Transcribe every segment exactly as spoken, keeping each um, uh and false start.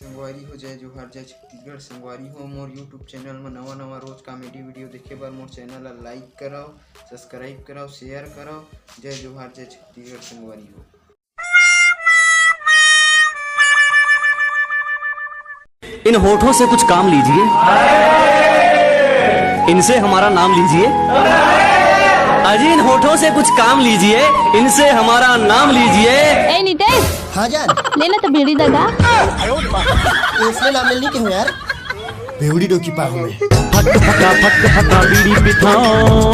संगवारी हो, जय जोहार, जय छत्तीसगढ़। संगवारी हो, मोर YouTube चैनल म नवा नवा रोज कॉमेडी वीडियो देखे बर मोर चैनल ला लाइक करव, सब्सक्राइब करव, शेयर करव। जय जोहार, जय छत्तीसगढ़ संगवारी हो। इन होठों से कुछ काम लीजिए, इनसे हमारा नाम लीजिए। अजी, इन होठों से कुछ काम लीजिए, इनसे हमारा नाम लीजिए। ए नितेश, हाँ जान। ले ना तो बीड़ी दगा। इसलिए नाम लेनी क्यों यार? बेवड़ी डोकी पाहू में। फक फका फक फका बीड़ी पिथाओ।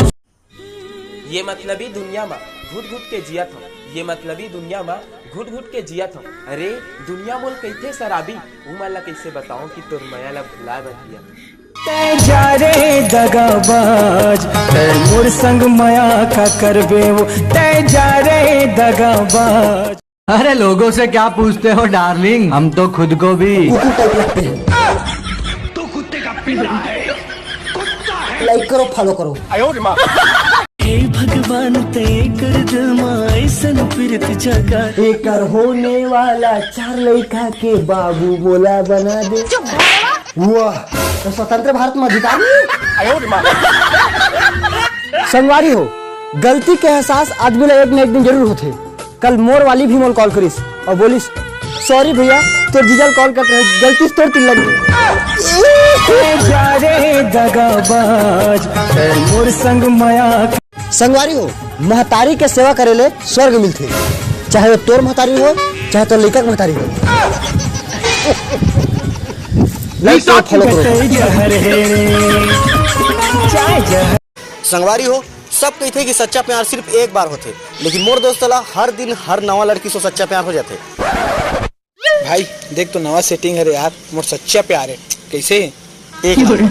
ये मतलबी दुनिया मा घुट घुट के जियत हूँ। ये मतलबी दुनिया मा घुट घुट के जियत हूँ। अरे, दुनिया मोल कइथे शराबी, उमन ला कइसे बताओ कि तोर मया ला भुलाए बर पियत हूँ। तै जा रे दगाबाज, तै मोर संग मया का करबे वो, तै जा रे दगाबाज। अरे, लोगों से क्या पूछते हो डार्लिंग, हम तो खुद को भी कुकुर टाइप लगते हैं। लाइक करो, फॉलो करो। हे भगवान, ते कर दिल मा ऐसन प्रीत जगा। एकर होने वाला चार लइका के बाबू मोला बना दे। वाह, तो स्वतंत्र भारत में अधिकार नहीं। संगवारी हो, गलती के एहसास आदमी ला एक न एक दिन जरूर होथे। कल मोर वाली भी मोल कॉल करिस और बोलिस, "सॉरी भैया, तोर जीजा कॉल करत रहे, गलती से तोर तीर लग गे।" ए जा रे दगाबाज, तै मोर संग मया। संगवारी हो, महतारी के सेवा करे ले स्वर्ग मिलथे, चाहे वो तोर महतारी हो, चाहे तोर लइका के महतारी हो। लाइक करो, फॉलो करो। संगवारी हो, सब कहिथे कि सच्चा प्यार सिर्फ एक बार होथे, लेकिन मोर दोस्त ला हर दिन हर नवा लड़की से सच्चा प्यार हो जाथे। भाई, देख तो नवा सेटिंग हरे यार, मोर सच्चा प्यार है। कैसे? एक नंबर।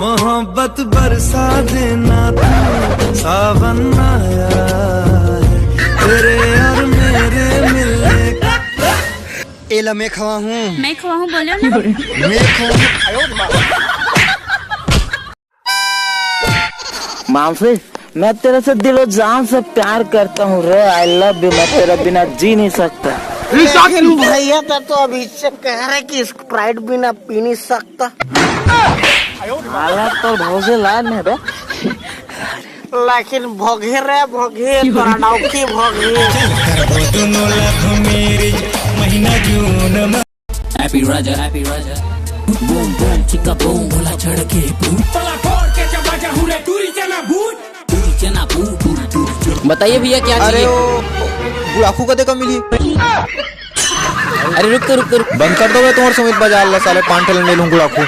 मोहब्बत बरसा देना तू, सावन आया है, तेरे और मेरे मिलने का। एला मैं खवा हूँ। मैं खवा हूँ, बोलो ना। मैं खवा हूँ। मानसी, मैं तेरे से दिलो जान से प्यार करता हूँ रे। I love you, मैं तेरे बिना जी नहीं सकता। लेकिन भैया, तै तो अभी से कह रहे कि स्प्राइट बिना पी नहीं सकता। हालत तो भौजे लान है बे। लेकिन भोगे रे भोगे, तोरा डौकी भोगे। Happy Raja, Happy Raja। Boom boom chicka boom, बोला चढ़ के boom। तला फोड़ के चबा जा हुरे, टूरी चना बूट। टूरी चना बूट, टूरी, टूरी, टूरी। बताइए भैया, क्या अरे चाहिए? वो गुड़ाखू कते कम मिली? अरे रुक तो, रुक तो, रुक। बंद कर दो बे तुम्हारे सुमित बजाल ला, साले पान ठेला ले लूं गुड़ाखू।